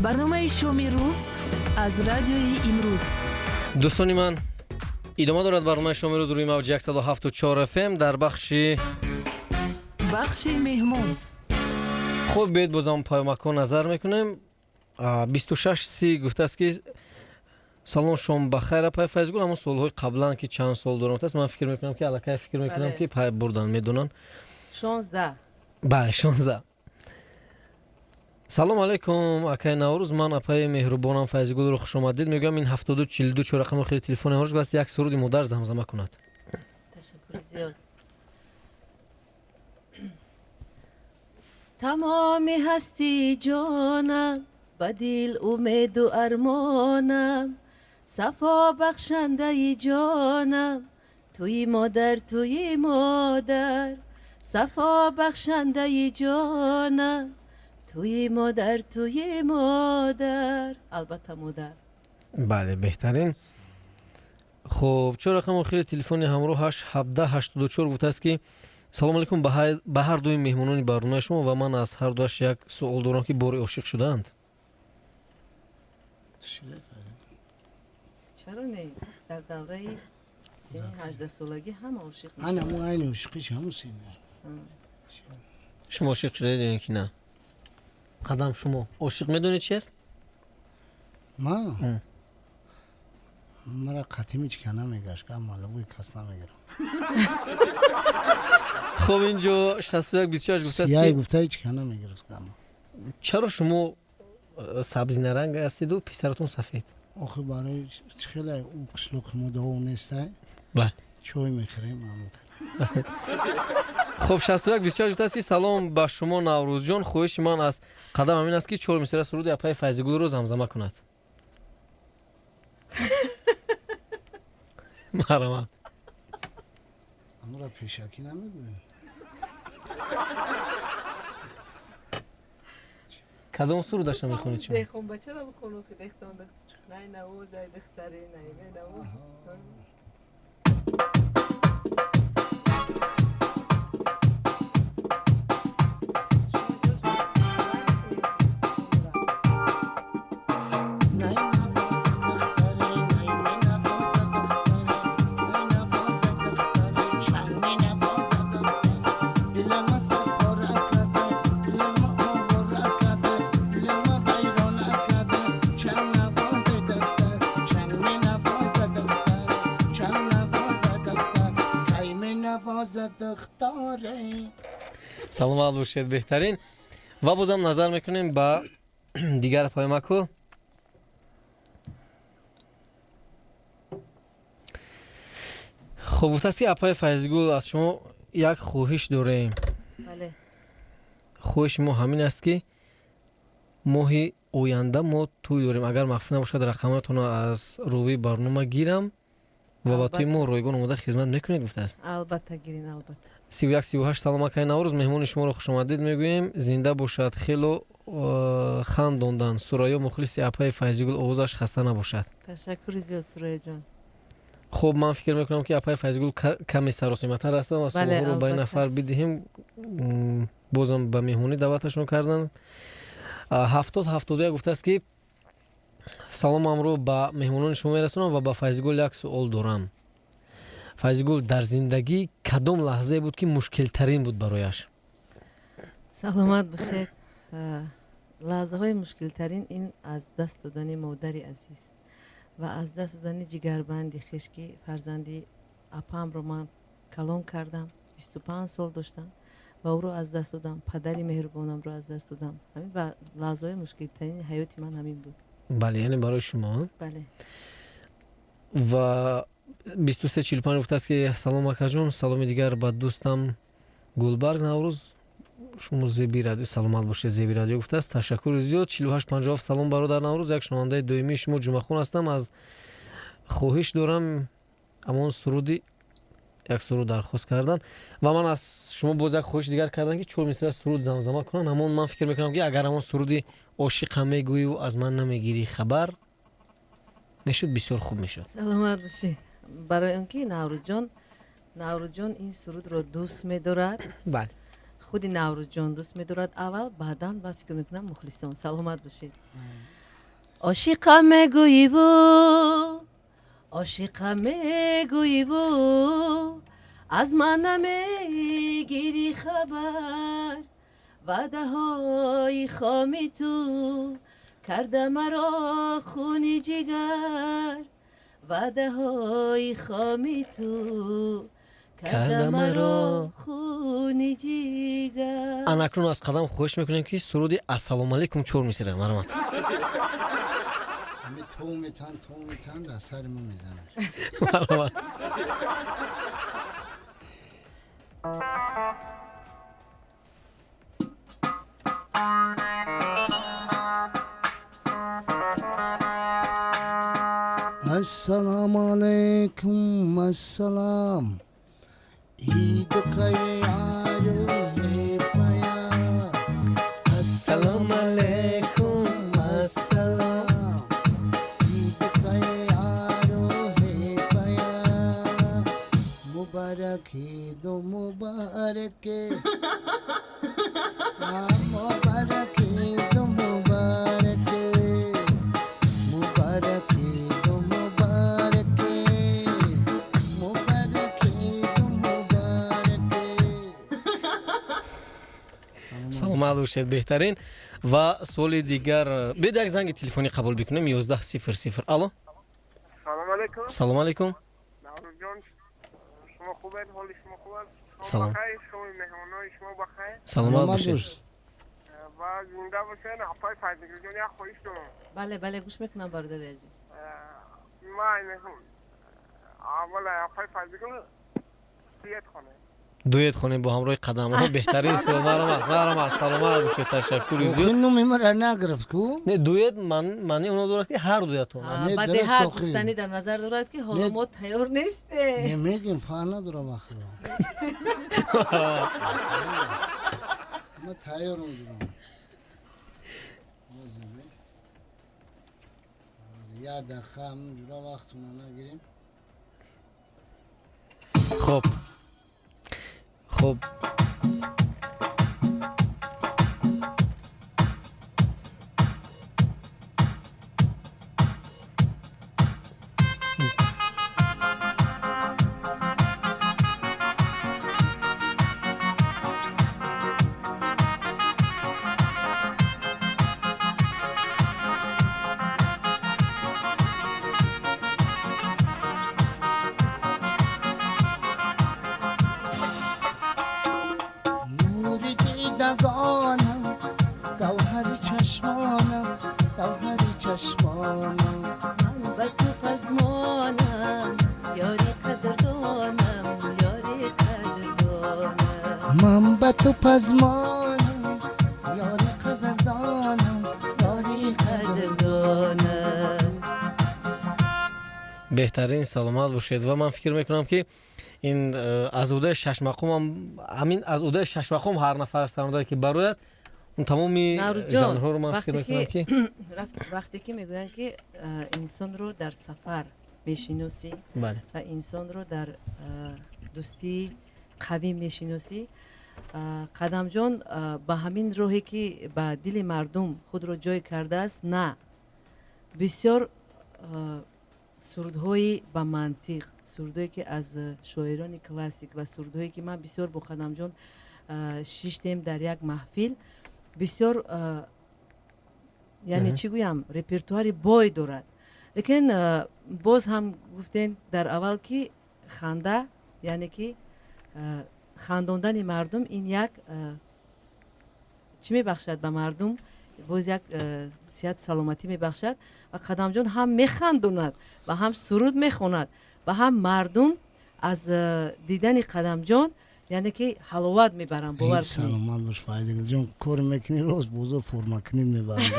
Барномаи шоми рӯз аз радиои имрӯз. Дӯстони ман, идома дорад барномаи шоми рӯз рӯи мавҷи 107.4 FM дар бахши меҳмон. Хуб, биёед бозам паёмакҳо назар мекунем. 26 30 гуфтааст ки салом, шом бахайр, апай Файзгул. Ҳамон суолҳои қаблан ки чанд сол дорам гуфтааст, ман фикр мекунам ки аллакай фикр мекунам ки пай бурдан медонанд. 16. Бале, 16. Салом алейкум, акай Наврӯз. Ман апаи меҳрубонам Файзгулро хушомадид мегӯям. Ин 7242 чор рақами охири телефони ҳамроҳ гуфтааст, як суруди модар замзама кунад. Ташаккури зиёд. Тамоми ҳасти ҷонам, ба дил умеду армонам, сафо бахшандаи ҷонам, туи модар, туи модар, сафо бахшандаи ҷонам, туи модар, туи модар. Албатта модар. Бале, беҳтарин. Хуб, чор рақами охири телефони ҳамроҳаш 1784 гуфтааст ки салом алейкум ба ҳар дуи меҳмонони барномаи шумо ва ман аз ҳар дуаш як суол дорам ки бори ошиқ шудаанд. Чаро не? Дар давраи синни 18-солагӣ ҳама ошиқ мешаванд. Ана айни ошиқиш ҳамун син. Шумо ошиқ шудаед ё ки на? Қадам, шумо ошиқ медонед чи аст? Ман? Мара қатими чика намегашт, гап малабои кас намегирам. Хуб, инҷо 6126 гуфтааст ки гуфта ҳеч ка намегирифт гап. Чаро шумо сабзинаранг ҳастиду писаратон сафед? Охи барои чӣ хеле ӯ қишлоқи мо давом нестай. Бале. Чой мехӯрем. Хуб, 6126 гуфтааст ки салом ба шумо, Наврӯзҷон. Хоҳиши ман аз қадам ҳамин аст ки чор мисра суруди апаи Файзигулро замзама кунад. Марҳамат. Амра пешакӣ намегӯем. Кадом сурудаша мехонед шумо? Деҳқонбачаро бихону, ки деҳтон най навозай духтаре най менавоз. Саломат бошед, беҳтарин. Ва бозам назар мекунем ба дигар паёмакҳо. Хуб, гуфтааст ки апаи Файзигул, аз шумо як хоҳиш дорем. Хоҳиши мо ҳамин аст ки моҳи оянда мо тӯй дорем. Агар махфӣ набошад, рақаматонро аз рӯи барнома гирам ва ба тӯи мо ройгон омода хизмат мекунед, гуфтааст. Албатта гирин, албатта. 3138 салом, акай Наврӯз, меҳмони шуморо хушомадид мегӯем. Зинда бошад, хело хандондан. Сурайё мухлиси апаи Файзигул, овозаш хаста набошад. Ташаккури зиёд, Сурайёҷон. Хуб, ман фикр мекунам ки апаи Файзигул каме саросиматар ҳастанд ва суолҳоро ба ин нафар бидиҳем. Бозам ба меҳмонӣ даъваташон карданд. 7071 гуфтааст ки саломамро ба меҳмонони шумо мерасонам ва ба Файзигул як суол дорам. Файзигул дар зиндагӣ кадом лаҳзае буд ки мушкилтарин буд барояш? Саломат бошед. Лаҳзаҳои мушкилтарин ин аз даст додани модари азиз ва аз даст додани ҷигарбанди хеш, ки фарзанди апамро ман калон кардам, 25 сол доштам ва ӯро аз даст додам, падари меҳрубонамро аз даст додам. Ҳамин ва лаҳзаҳои мушкилтарини ҳаёти ман ҳамин буд. Бале, яъне барои шумо? Бале. Ва 2345 гуфтааст ки салом, акаҷон, саломи дигар ба дӯстам Гулбарг Наврӯз, шумо зеби радио, саломат бошед, зеби радио гуфтааст. Ташаккури зиёд. 4857 салом, бародар Наврӯз, як шунавандаи доимии шумо Ҷумъахон ҳастам. Аз хоҳиш дорам ҳамон суруди як суруд дархост кардан ва ман аз шумо боз як хоҳиши дигар кардам ки чор мисра суруд замзама кунанд. Ҳамон ман фикр мекунам ки агар ҳамон суруди ошиқам мегӯю аз ман намегирӣ хабар мешуд, бисёр хуб мешуд. Саломат бошед. Барои он ки Наврӯзҷон ин сурудро дӯст медорад. Бале. Худи Наврӯзҷон дӯст медорад аввал, баъдан ба фикр мекунам мухлисон. Саломат бошед. Ошиқа мегӯиву, ошиқа мегӯиву, аз ман намегирӣ хабар, ваъдаҳои хоми ту карда маро хуни ҷигар, ваъдаҳои хоми ту карда маро хуни ҷигар. Анакнун аз қадам хоҳиш мекунем, ки суруди «Ассалому алайкум» чор мисра, марҳамат. Ҳами то метан, то метан, дар сари мо мезанад. Марҳамат. Ассалому алайкум, ассалом, ид का यारो है पाया। Ассалому алайкум, ассалом, ईद का यारो है पाया, मुबारक ईद मुबारक, मुबारक ईद मुबारक, मुबारक ईद मुबारक, मुबारक ईद मुबारक। Саломат бошед, беҳтарин. Ва суоли дигар, биёед як занги телефонӣ қабул бикунем. 11 00, алло. Салом алейкум. Салому алайкум. Наврӯзҷон, шумо хубед? Ҳоли шумо хуб аст? Шумо Салом. бахайр, шумо меҳмонои шумо бахайр. Саломат бошед. Ва зинда бошед. Апаи Файзигулҷон, як хоҳиш дорам. Бале, бале, гӯш мекунам, бародари азиз. Ман мехоҳам аввал апаи Файзигул дует хонем. Дует хонем бо ҳамроҳи қадамҳо, беҳтарин суол. Марҳамат, марҳамат, саломат бошед, ташаккури зиёд. Охир номи маро нагирифт ку. Не, дует маънии оно дорад, ки ҳар дуятон. Не, Ба дуруст, деҳат охир. гуфтанӣ дар назар дорад, ки ҳоло Не. мо тайёр нестем. Не, мегим, фарқ надора, вақто ма тайёрам дурам. Як дақиқа ҳаминҷура вақтона нагирем. Хуб, хуб. Нури дидагонам, гавҳари чашмонам, гавҳари чашмонам. Ман ба ту пазмонам, ёри қадрдонам, ёри қадрдонам. Ман ба ту пазмонам, ёри қадрдонам, ёри қадрдонам. Қадрдонам. Беҳтарин, саломат бошед. Ва ман фикр мекунам, ки ин аз уҳдаи шашмақомам, ҳамин аз уҳдаи шашмақом ҳар нафар сарондае ки барояд, он тамоми Наврӯзҷон, жанрҳоро ман фикр вақте мекунам, ки вақте ки мегӯянд, ки инсонро дар сафар мешиносӣ ва инсонро дар дӯстии қавӣ мешиносӣ, Қадамҷон ба ҳамин роҳе, ки ба дили мардум худро ҷой кардааст, на бисёр сурудҳои ба мантиқ, сурудҳое, ки аз шоирони классик ва сурудҳое, ки ман бисёр бо Қадамҷон шиштем дар як маҳфил, бисёр яъне чӣ гӯям, репертуари бой дорад. Лекин боз ҳам гуфтем дар аввал, ки ханда, яъне ки хандондани мардум, ин як чӣ мебахшад ба мардум, боз як сиҳату саломатӣ мебахшад. Ва Қадамҷон ҳам механдонад ва ҳам суруд мехонад ва ҳам мардум аз дидани Қадамҷон, яъне ки ҳаловат мебаранд, бовар кунед. Саломат бош, Файзигулҷон, кор мекунӣ, рост бозор формакунӣ мебаранд.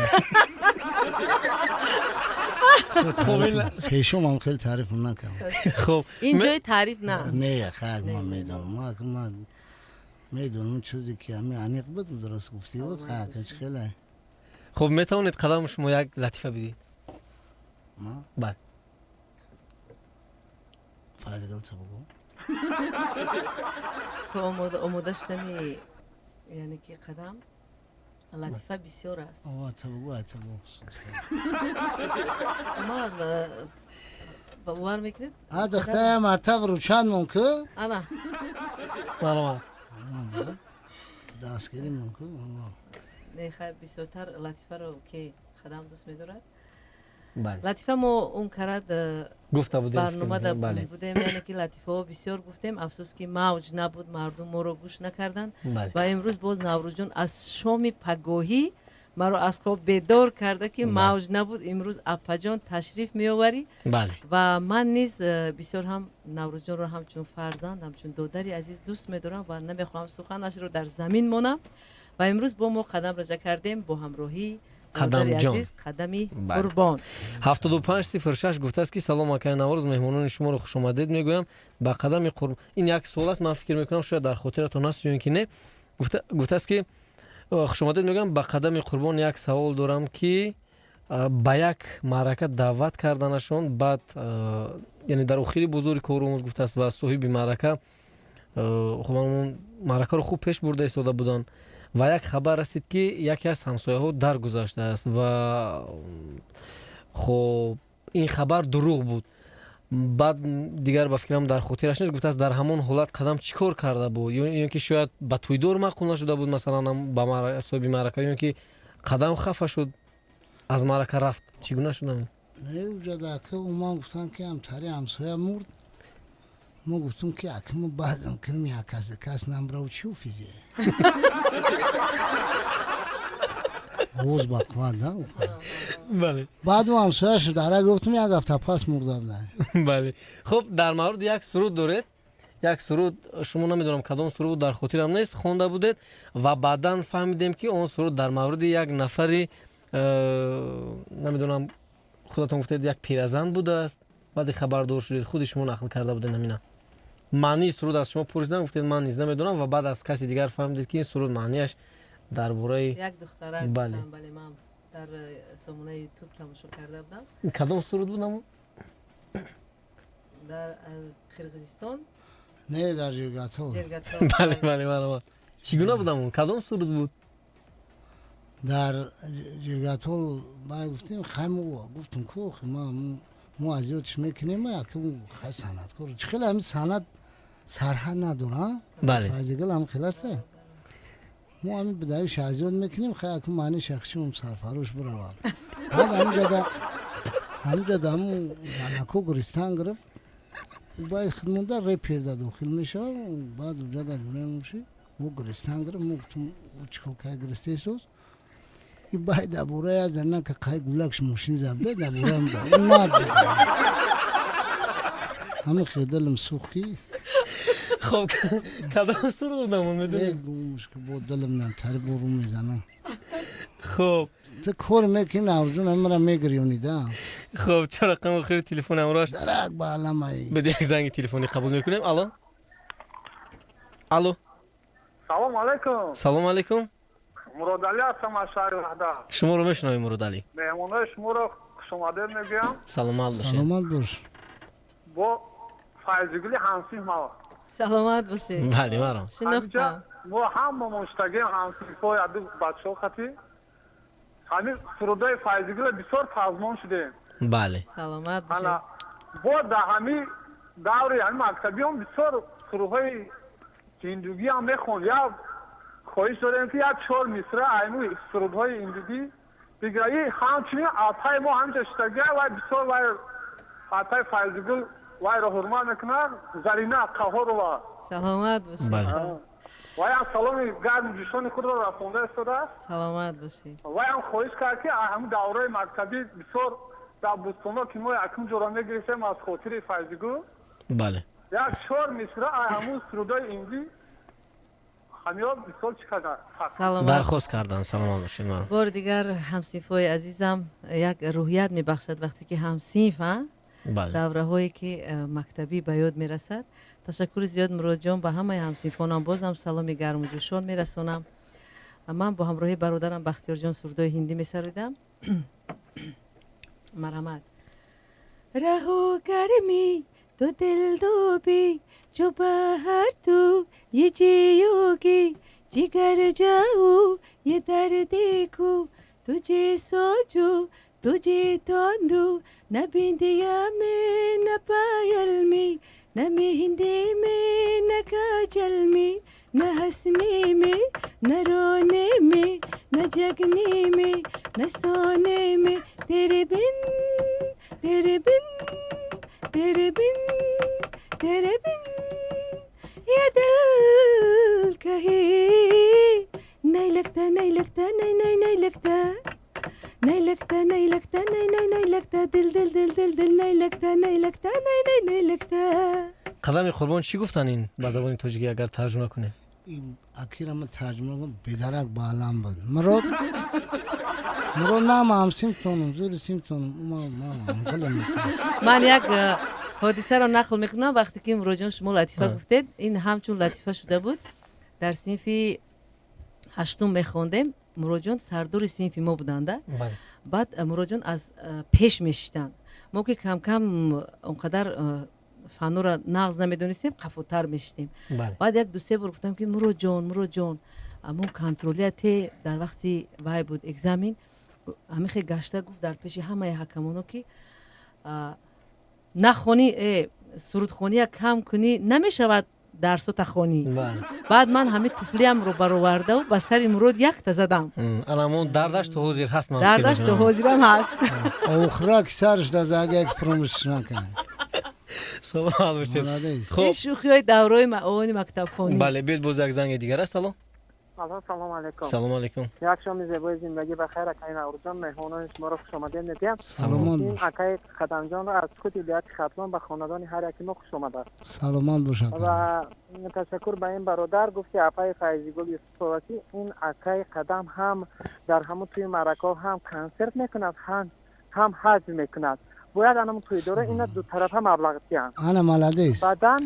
Хешомам хеле таъриф накардам. Хуб. Ин ҷои таъриф на. Не, хак, ман медонам, ман медонам, чизе ки ҳами аниқ буд, дуруст гуфтӣ буд, хак хеле. Хуб, метавонед, қадам, шумо як латифа бигӯед? Ма? Бале. Файзигул, та бугӯ. То омода шудани Яъне ки қадам латифа бисёр аст. Ман бовар мекунед? А духтарам мартаб ручан мумкин? Ана. Маълумат. Дастгирӣ мумкин? Не, хайр, бисёртар латифаро ки қадам дӯст медорад. Латифа мо он карад гуфта будем, барномада будем, яъне ки латифаҳо бисёр гуфтем. Афсӯс ки мавҷ набуд, мардум моро гӯш накарданд. Ва имрӯз боз Наврӯзҷон аз шоми пагоҳӣ маро аз хоб бедор карда, ки мавҷ набуд, имрӯз апаҷон ташриф меоварӣ. Ва ман низ бисёр ҳам Наврӯзҷонро ҳамчун фарзанд, ҳамчун додари азиз дӯст медорам ва намехоҳам суханашро дар замин монам. Ва имрӯз бо мо қадам раҷа кардем бо ҳамроҳии Қадамҷон, Қадами Қурбон. 7506 гуфтааст ки салом акай Наврӯз, меҳмонони шуморо хушомадед мегӯям. Ба Қадами Қурбон ин як суол аст, ман фикр мекунам шояд дар хотиратон ҳаст ё ин ки не. Гуфтааст ки хушомадед мегӯям, ба Қадами Қурбон як савол дорам ки ба як маърака даъват карданашон, баъд яъне дар охири бозори кор омад гуфтааст ва соҳиби маърака хуб маъракаро хуб пеш бурда истода буданд ва як хабар расид ки яке аз ҳамсояҳо даргузаштааст ва хоб ин хабар дурӯғ буд. Баъд дигар ба фикрам дар хотираш нест, гуфтааст дар ҳамон ҳолат қадам чӣ кор карда буд, ё ки шояд ба тӯйдор маъқул нашуда буд, масалан ба соҳиби маърака, ё ки қадам хафа шуд, аз маърака рафт, чӣ гуна шудам? Не, уҷадака ман гуфтам ки ҳамтари ҳамсоя мурд, мо гуфтум ки акмо баъзам кунем як кас кас намбрав чӣ уфизе. Воз ба қувват, да? Бале. Баъд ӯ ҳамсояш дара гуфтум як ҳафта пас мурда буда. Бале. Хуб, дар мавриди як суруд доред, як суруд, шумо намедонам кадом суруд, дар хотирам нест, хонда будед ва баъдан фаҳмидем ки он суруд дар мавриди як нафари намедонам, худатон гуфтед як пиразан будааст, баъди хабардор шудед, худи шумо нақл карда будед ҳамина. Маънии суруд аз шумо пурсидам, гуфтед ман низ намедонам ва баъд аз каси дигар фаҳмидед ки ин суруд маънияш дар бораи як духтарак. Бале, бале, ман дар сомонаи ютуб тамошо карда будам. Кадом суруд буд ҳамон? Дар аз Қирғизистон? Не, дар Жиргатол. Бале, бале, бале. Чӣ гуна буд ҳамон? Кадом суруд буд? Дар Жиргатол бай гуфтем, хай мо гуфтем ку мо аз ёд чӣ мекунем, хай санъаткор чӣ хеле ҳамин санъат сарҳад надора. Бале. Файзигул ҳам хел аст. Мо ҳамин бидаиш аз ёд мекунем, хай аку маъни шахсиум сарфарош биравад. Баъд ҳаминҷа ҳамун занако гиристан гирифт, баъд хидмонда реперда дохил мешавад, баъд уҷада дунемши ӯ гиристан гирифт, мо гуфтем ӯ чикор кай гиристесоз? И баъд дар бораи як занака қай гулакш мошин забда, дар бораи над ҳамин хел дилам сӯхт ки. Хоб, кадом суруд буд ҳамон, медонед? Бо дилам намтари бо рӯ мезанам. Хоб, ту кор мекунӣ, Наврӯзҷон, ҳаминро мегирёнида. Хоб, чор рақами охири телефони ҳамроҳаш? Дарак ба аламаи. Бед як занги телефонӣ қабул мекунем. Алло, алло. Салом алайкум. Салом алайкум. Муродалӣ ҳастам аз шаҳри Ваҳдат. Шуморо мешунавем, Муродалӣ. Меҳмонои шуморо хушомадед мегӯям. Саломат бошед. Саломат бош. Бо Файзигули ҳамсинф мава. Саломат бошед. Бале, маром. Шинохтам. Мо ҳамамон шудагем ҳамсинфҳои аду бачаҳо хати ҳамин сурудои Файзигула бисёр пазмон шудем. Бале. Саломат бошед. Бо дар ҳамин даври ҳамин мактабиён бисёр сурудҳои ҳиндугиам мехонд. Як хоҳиш дорем ки як чор мисра айму сурудҳои ҳиндугӣ бигӯяд. Ҳамчунин апаи мо ҳаминҷо шудагия, вай бисёр вай апаи Файзигул вайро ҳурмат мекунад, Зарина Қаҳорова. Саломат бошед. Вайам саломи гарму ҷӯшони худро расонда истодааст. Саломат бошед. Вайам хоҳиш кард ки ҳамин давраи мактабӣ бисёр дар бӯстоно ки мо якум ҷоро мегирифтем аз хотири Файзигул. Бале. Як чор мисра ҳамун сурудои индӣ ҳамиё бисёр чӣ карданд? Дархост карданд. Саломат бошед. Бори дигар ҳамсинфҳои азизам як рӯҳият мебахшад вақте ки ҳамсинф давраҳое ки мактабӣ ба ёд мерасад. Ташаккури зиёд, Муродҷон, ба ҳамаи ҳамсинфонам бозам саломи гарму ҷӯшон мерасонам. Ман бо ҳамроҳии бародарам Бахтиёрҷон сурудҳои ҳиндӣ месароидам. Марҳамат. Раҳо гармӣ то дил дубӣ, जो बाहर तू ये जियोगी, जिगर जाऊ ये दर्द देखू तुझे सोचू तुझे तोंदू न बिंदिया में न पायल में न मेहंदी में न काजल में न हंसने में न रोने में न जगने में न सोने में तेरे बिन तेरे बिन तेरे बिन तेरे बिन ये दिल कहे नहीं लगता नहीं लगता नहीं नहीं नहीं लगता नहीं लगता नहीं लगता नहीं नहीं नहीं लगता दिल दिल दिल दिल दिल नहीं लगता नहीं लगता नहीं नहीं नहीं लगता. Қадами Қурбон чӣ гуфтан ин ба забони тоҷикӣ агар тарҷума кунем? Акира ма тарҷума кун бедарак баалам буд. Мурод Мурод мама ҳам симтонум зури симтонум мама ман як ҳодисаро нақл мекунам. Вақте ки Муроҷон шумо латифа гуфтед, ин ҳамчун латифа шуда буд. Дар синфи ҳаштум мехондем. Муроҷон сардори синфи мо буданда. Баъд Муроҷон аз пеш мешиштанд. Мо ки камкам он қадар фанора нағз намедонистем, қафотар мешиштем. Баъд як ду-се бор гуфтам ки Муроҷон, Муроҷон, амон контролия те дар вақти вай буд экзамен, ҳамихе гашта гуфт дар пеши ҳамаи ҳакамоно ки нахонӣ, сурудхония кам кунӣ намешавад дарсота хонӣ. Баъд ман ҳамин туфлиамро баровардаву ба сари Мурод якта задам. Анамон дардаш то ҳозир ҳаст. Дардаш то ҳозирам ҳаст. Охира ки сараш дазага як фуромӯш накард. Саломат бошед. Хуб, шӯхиҳои давраи овони мактабхонӣ. Бале, биёед боз як занги дигар аст. Алло. Алло, салом алейкум. Салом алейкум. Як шоми зебои зиндагӣ ба хайр, акаи Наврӯзҷон, меҳмонони шуморо хушомадед мегӯям. Саломат бош. Акаи Қадамҷонро аз худи вилояти Хатлон ба хонадони ҳар яки мо хуш омадааст. Саломат бошад. Ва ташаккур ба ин бародар гуфт ки апаи Файзигул Юсуфова ки ин акаи Қадам ҳам дар ҳамун тӯи маъракаҳо ҳам консерт мекунад, ҳам ҳаҷ мекунад. Бояд анам тӯйдора ина дутарафа маблағ диҳанд. Ана молодец. Баъдан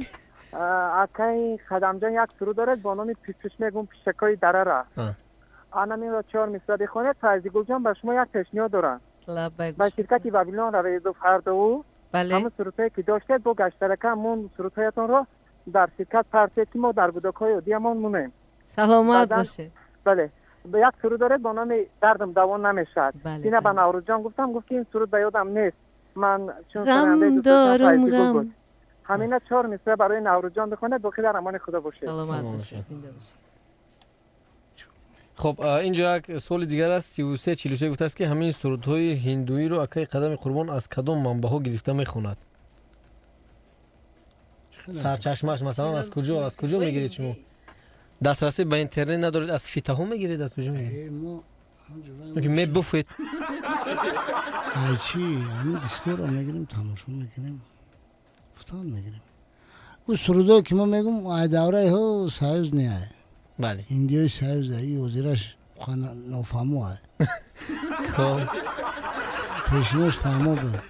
акаи Қадамҷон як суруд дорад бо номи Пишпиш мегум пишакҳои дарара. Анам инро 4 мисра бихонед. Файзигулҷон ба шумо як пешниҳод дорам. Ба ширкати Вавилон раведу фардоу ҳамун сурудҳое ки доштед бо гаштарака ҳамун сурудҳоятонро дар ширкат партед ки мо дар гудокҳои оддиямон монем. Саломат бошед. Бале, як суруд доред бо номи Дардам давон намешавад. Ина ба Наврӯзҷон гуфтам, гуфт ки ин суруд ба ёдам нест. Ман чун ғам дорум ғам. Ҳамина 4 мисра барои Наврӯзҷон бихонед, боқӣ дар амони Худо бошед. Саломат бошед, зинда бошед. Хуб, инҷо як суоли дигар аст. 3343 гуфтааст ки ҳамин сурудҳои ҳиндуиро акаи Қадами Қурбон аз кадом манбаъҳо гирифта мехонад? Сарчашмааш масалан аз куҷо, аз куҷо мегиред шумо? Дастрасӣ ба интернет надоред, аз фитаҳо мегиред, аз куҷо мегиред? Мебуфед. Ай чи, ҳамин дискоро мегирем, тамошо мекунем, футан мегирем. Ӯ сурудое ки мо мегум, ай давраи ҳо союз не ай. Бале. Индиёи союз ай, ҳозираш нофаҳмо ай. Хоб. Пешинош фаҳмо буд.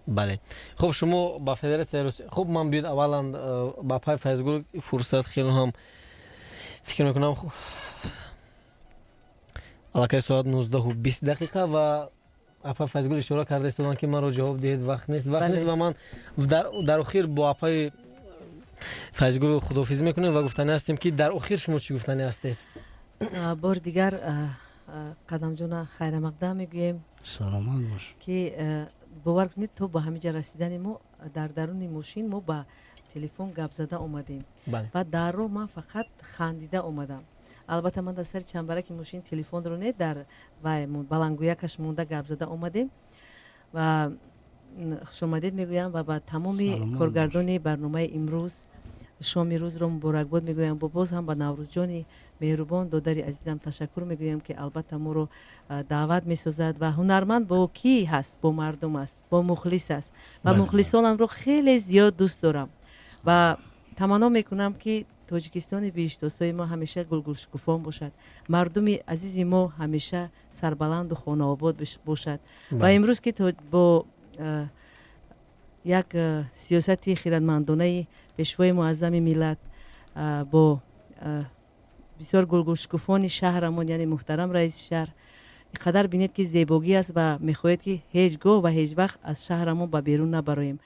Бале. Хуб, шумо ба Федератсияи Русия. Хуб, ман биёд аввалан ба пай Файзгул фурсат хеле ҳам фикр мекунам аллакай соат 19:20 ва апа Файзгул ишора карда истоданд ки маро ҷавоб диҳед, вақт нест, вақт нест ва ман дар охир бо апаи Файзгул худоҳофизӣ мекунем ва гуфтанӣ ҳастем ки дар охир шумо чӣ гуфтанӣ ҳастед? Бори дигар Қадамҷона хайрамақдам мегӯем. Саломат бош. Ки бовар кунед то ба ҳамин ҷа расидани мо дар даруни мошин мо ба телефон гап зада омадем ва дар роҳ ман фақат хандида омадам. Албатта ман дар сари чамбараки мошин телефонро не дар вай баландгӯякаш монда гап зада омадем ва хушомадед мегӯям ва ба тамоми коргардони барномаи имрӯз шоми рӯзро муборакбод мегӯям. Бо боз ҳам ба Наврӯзҷони меҳрубон додари азизам ташаккур мегӯям ки албатта моро даъват месозад ва ҳунарманд бо кӣ ҳаст? Бо мардум аст, бо мухлис аст ва мухлисонамро хеле зиёд дӯст дорам ва таманно мекунам ки Тоҷикистони биҳиштосои мо ҳамеша гулгулшукуфон бошад, мардуми азизи мо ҳамеша сарбаланду хонаобод бошад ва имрӯз ки бо як сиёсати хиратмандонаи пешвои муаззами миллат бо бисёр гулгулшукуфони шаҳрамон, яъне муҳтарам раиси шаҳр, ин қадар бинед ки зебогӣ аст ва мехоҳед ки ҳеҷ гоҳ ва ҳеҷ вақт аз шаҳрамон ба берун набароем.